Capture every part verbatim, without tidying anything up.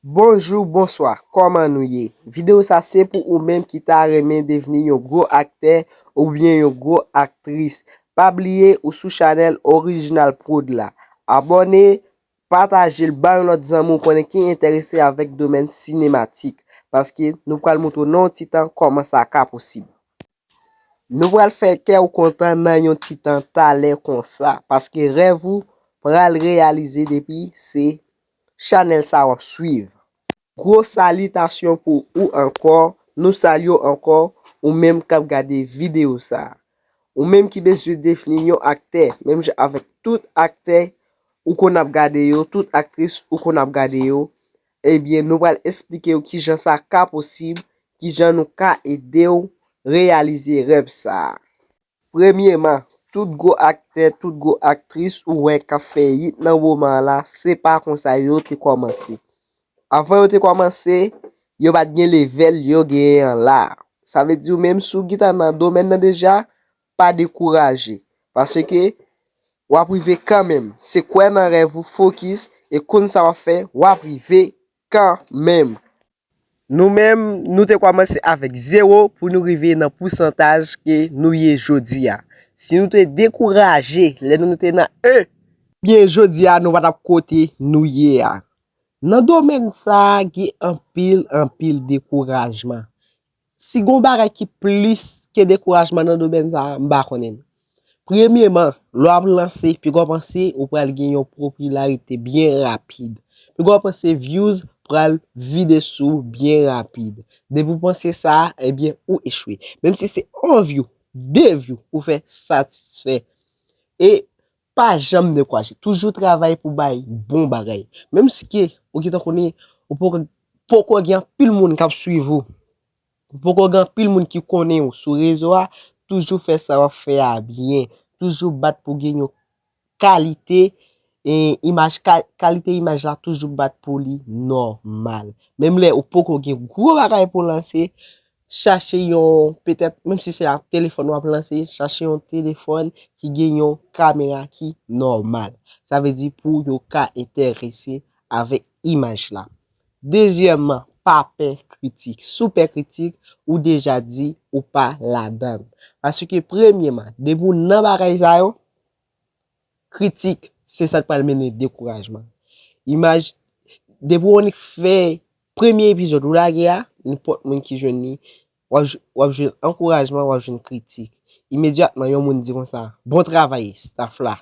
Bonjou, bonswa, kòman nou ye? Videyo sa se pou ou menm ki ta renmen devni yon gwo aktè oubyen yon gwo aktris. Pa bliye ou sou chanèl Original Prod la. Abòne, pataje l, ba yon lòt zanmi w konnen ki enterese avèk domèn sinematik, paske nou pral montre w nan yon ti tan kòman sa ka posib. Nou pral fè kè w kontan nan yon ti tan talè konsa, paske rèv ou pral reyalize depi se chanèl sa w ap swiv. Gwo salitasyon pou ou ankò, nou salye w ankò, ou menm k ap gade videyo sa. Ou menm ki bezwen devni yon aktè, menm jan avèk tout aktè ou konn ap gade yo, tout aktris ou konn ap gade yo, ebyen, nou pral esplike w kijan sa ka posib, kijan nou ka ede w reyalize rèv sa a. Premyeman, tout gwo aktè, tout gwo aktris ou wè k ap fè hit nan moman an la, se pa konsa yo te kòmanse. Avan yo te kòmanse, yo pa t gen level yo genyen an la. Sa vle di ou menm si w gentan nan domèn nan deja, pa dekouraje. Paske w ap rive kanmenm. Se kwè nan rèv ou, fokis, e konn sa w ap fè, w ap rive kanmenm. Nou menm, nou te kòmanse avèk zewo pou nou rive nan pousantaj ke nou ye jodi a. Si nou te dekouraje lè nou te nan en, byen jodi a nou pa t ap kote nou ye a. Nan domèn sa a, gen anpil, anpil dekourajman. Si gen yon bagay ki plis ke dekourajman nan domèn sa a, m pa konnen. Premyeman, lè w ap lanse, piga w panse ou pral gen yon popilarite byen rapid. Piga w panse views pral vide sou ou byen rapid. Depi w panse sa, ebyen, ou echwe. Menm si se yon view, de view, ou fè satisfè. E pa janm dekouraje. Toujou travay pou bay bon bagay. Menm si ke ou gentan konnen, ou poko, poko gen anpil moun k ap swiv ou. Ou poko gen anpil moun ki konnen ou sou rezo a, toujou fè sa w ap fè a byen. Toujou bat pou gen yon kalite, e, imaj, ka-, kalite imaj la toujou bat pou li nòmal. Menm lè ou poko gen gwo bagay pou lanse, chache yon, petèt, menm si se ak telefòn w ap lanse, chache yon telefòn ki gen yon kamera ki nòmal. Sa vle di pou yo ka enterese avèk imaj la. Dezyèmman, pa pè kritik. Si w pè kritik, ou deja di ou pa ladan l. Paske premyeman, depi w nan bagay sa yo, kritik, se sa k pral mennen dekourajman. Imaj, depi w annik fè premye epizòd ou lage a, nenpòt moun ki jwenn li, w ap, w ap jwenn ankourajman, w ap jwenn kritik. Imedyatman, yon moun di konsa, "Bon travay, staff la."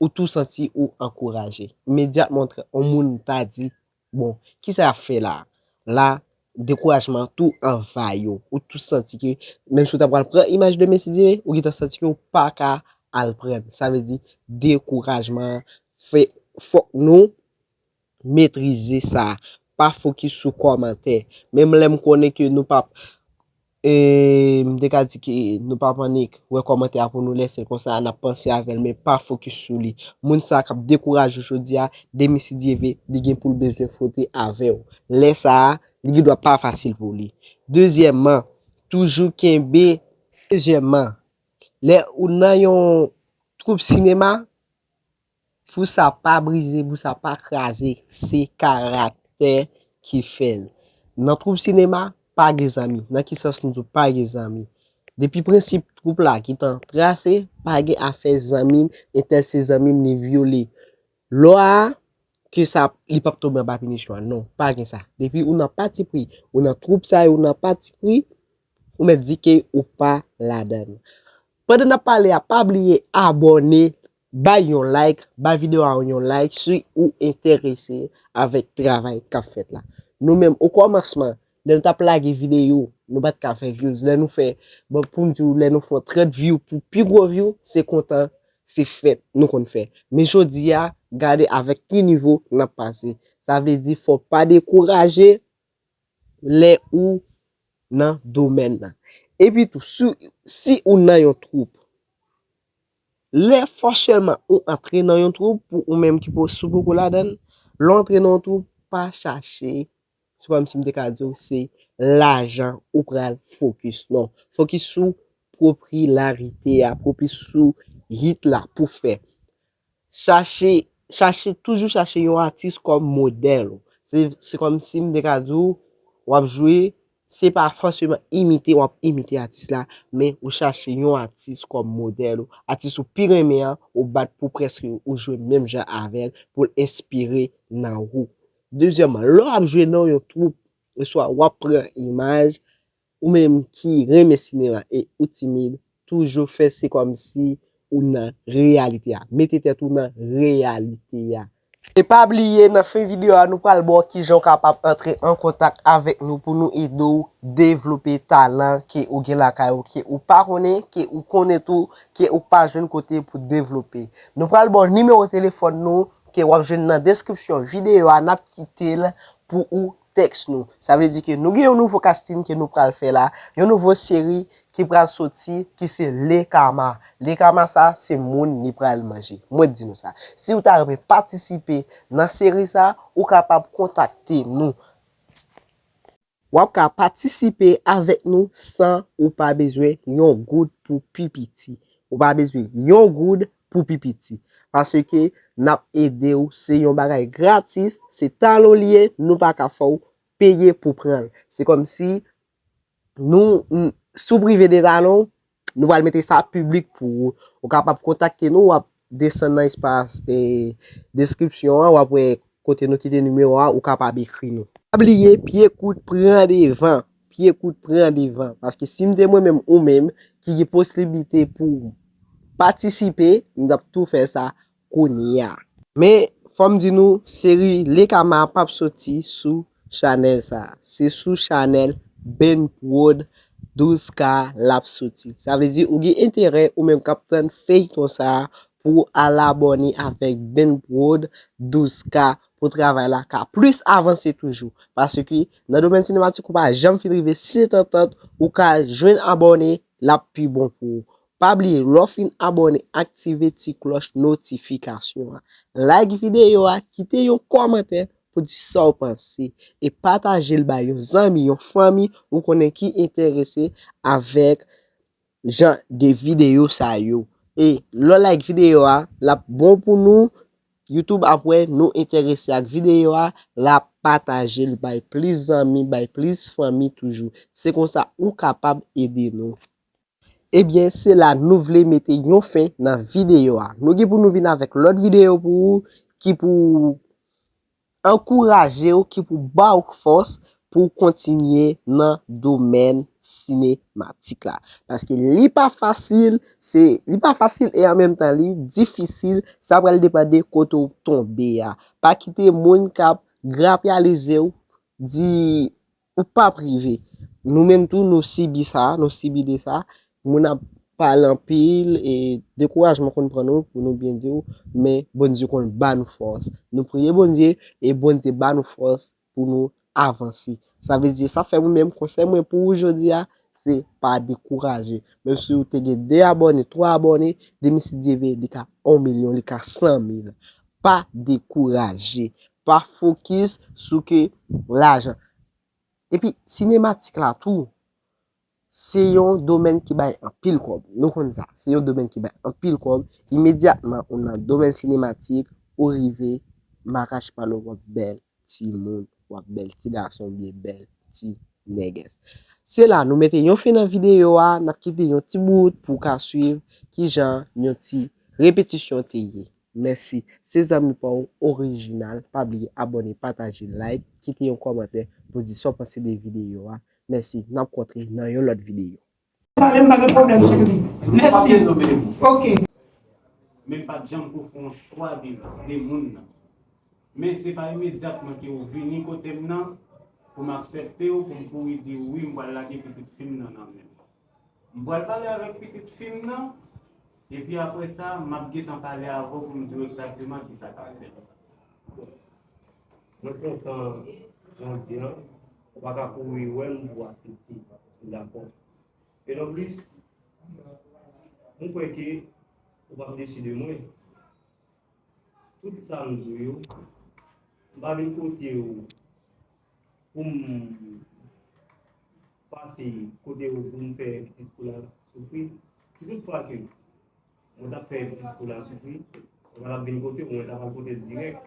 Ou tou santi ou ankouraje. Imedyatman, yon moun ta di, "Bon, kisa y ap fè la?" La, dekourajman tou anvayi w. Ou tou santi ke, menm si w ta pral pran imaj de Messi Dive, ou gentan santi ke w pa ka al pran. Sa vle di, dekourajman fè, fòk nou metrize sa. Pa fokis sou kòmantè. Menm lè m konnen ke nou p ap, e, m te ka di ke nou p ap annik wè kòmantè a pou nou lese l konsa, n ap panse avè l, men pa fokis sou li. Moun sa k ap dekouraje w jodi a, de Messi Dive, li gen pou l bezwen fwote avè w. Lè sa a, li gen dwa pa fasil pou li. Dezyèmman, toujou kenbe, dezyèmman, lè ou nan yon twoup sinema, pou sa pa brize, pou sa pa kraze, se karaktè ki fè l. Nan twoup sinema, pa gen zanmi. Nan ki sans nou di w pa gen zanmi? Depi prensip twoup la gentan trase, pa gen afè zanmi m, entèl se zanmi m, li vyole lwa a, ke sa, li p ap tonbe anba pinisyon an. Non, pa gen sa. Depi ou nan pati pri, ou nan twoup sa yo, ou nan pati pri, ou mèt di ke ou pa ladan l. Pandan n ap pale a, pa bliye abòne, bay yon like, bay videyo a yon like si ou enterese avèk travay k ap fèt la. Nou menm, o kòmansman, lè nou t ap lage videyo, nou pa t ka fè views. Lè nou fè, bon, pou m di w, lè nou fè trant view pou pi gwo view, se kontan, se fèt nou konn fè. Men jodi a, gade avèk ki nivo n ap pase. Sa vle di, fò w pa dekouraje lè ou nan domèn nan. Epi tou, si, si ou nan yon twoup, lè fòsèlman ou antre nan yon twoup, pou ou menm ki po-, si w poko ladan l, lè w antre nan yon twoup, pa chache, se kòmsi m te ka di w, se lajan ou pral fokis. Non, fokis sou popilarite a, fokis sou hit la pou fè. Chache, chache, toujou chache yon atis kòm modèl ou. Se, se kòmsi m te ka di w, w ap jwe, se pa fòseman imite, w ap imite atis la, men ou chache yon atis kòm modèl ou, atis ou pi renmen an, ou bat pou prèske ou jwe menm jan avè l, pou l enspire nan ou. Dezyèmman, lè w ap jwe nan yon twoup, oswa w ap pran imaj, ou menm ki renmen sinema e ou timid, toujou fè se kòmsi ou nan reyalite a. Mete tèt ou nan reyalite a. E pa bliye, nan fen videyo a, nou pral ba w kijan w kapab antre an kontak avèk nou pou nou ede w devlope talan ke ou gen lakay ou, ke ou pa konnen, ke ou konnen tou, ke ou pa jwenn kote pou devlope. Nou pral ba w nimewo telefòn nou, ke w ap jwenn nan deskripsyon videyo a, n ap kite l pou ou tèks nou. Sa vle di ke nou gen yon nouvo casting ke nou pral fè la, yon nouvo seri ki pral soti, ki se Lekama. Lekama sa, se moun li pral manje. Mwen di nou sa. Si w ta renmen patisipe nan seri sa, ou kapab kontakte nou. W ap ka patisipe avèk nou san ou pa bezwen yon goud pou pi piti. Ou pa bezwen yon goud pou pi piti. Paske n ap ede w, se yon bagay gratis, se talan w li ye, nou pa ka fè w peye pou pran l. Se kòmsi nou, n-, si w prive de talan w, nou pral mete sa piblik pou ou. Ou kapab kontakte nou, w ap desann nan espas, e, deskripsyon an, w ap wè kote nou kite nimewo a, ou kapab ekri nou. Pa bliye, pye kout pran devan, pye kout pran devan, paske si m te mwen menm ou menm ki gen posiblite pou patisipe, m t ap tou fè sa kounye a. Men, fò m di nou, seri Lekama p ap soti sou chanèl sa. Se sou chanèl Ben Prod douz K l ap soti. Sa vle di, ou gen enterè, ou menm k ap tann feyton sa, pou w al abòne avèk Ben Prod douz K pou travay la ka plis avanse toujou. Paske nan domèn sinematik, ou pa janm fin rive, si se tantant ou ka jwenn abòne, l ap pi bon pou ou. Pa bliye, lè w fin abòne, aktive ti klòch notifikasyon an. Like videyo a, kite yon kòmantè pou di sa w panse. E pataje l bay yon zanmi, yon fanmi ou konnen ki enterese avèk jan de videyo sa yo. E lè w like videyo a, l ap bon pou nou. YouTube ap wè nou enterese ak videyo a, l ap pataje l bay plis zanmi, bay plis fanmi toujou. Se konsa ou kapab ede nou. Ebyen, se la nou vle mete yon fen nan videyo a. Nou gen pou nou vin avèk lòt videyo pou ou ki pou ankouraje w, ki pou ba w fòs pou w kontinye nan domèn sinematik la. Paske li pa fasil, se, li pa fasil e an menm tan li difisil, sa pral depann de kote w tonbe a. Pa kite moun k ap grapyalize w di ou p ap rive. Nou menm tou, nou sibi sa, nou sibi de sa. Moun ap pale anpil e dekourajman konn pran nou, pou nou byen di w, men Bondye konn ba nou fòs. Nou priye Bondye e Bondye ba nou fòs pou nou avanse. Sa vle di, sa fè mwen menm, konsèy mwen pou ou jodi a, se pa dekouraje. Menm si ou te gen de abòne, twa abòne, demen si Dye vle, li ka yon milyon, li ka san mil. Pa dekouraje. Pa fokis sou ke lajan. Epi, sinematik la tou, se yon domèn ki bay anpil kòb. Nou konn sa. Se yon domèn ki bay anpil kòb. Imedyatman, ou nan domèn sinematik, ou rive, makach pale w ap bèl timoun, w ap bèl ti gason, oubyen bèl ti nègès. Se la, nou mete yon fen nan videyo a, n ap kite yon ti bout pou w ka swiv kijan yon ti repetisyon te ye. Mèsi. Se zanmi pa w orijinal. Pa bliye abòne, pataje, like, kite yon kòmantè pou di sa w panse de videyo a. Mèsi. N ap kontre nan yon lòt videyo. Pale m, pa gen pwoblèm, cheri. Mèsi. Ok. Men m pa t janm pou fè yon chwa de, de moun nan. Men se pa imedyatman ke w vini kote m nan pou m aksepte w, pou m kouri di w wi, m pral lage pitit fi m nan nan men w. M pral pale avèk pitit fi m nan, epi apre sa, m ap gentan pale avè w pou m di w egzakteman kisa k ap fèt. Mwen kontan jan w di an, ou pa ka kouri wè m pou w aksepte, m dakò. E nonplis, mwen kwè ke ou p ap desi de mwen. Tout sa m di w yo, m pa vin kote w pou m pase kote w pou m fè pitit fi w la soufri. Si toutfwa ke mwen t ap fè pitit fi w la soufri, mwen pa t ap vin kote w, mwen t ap al kote l dirèk.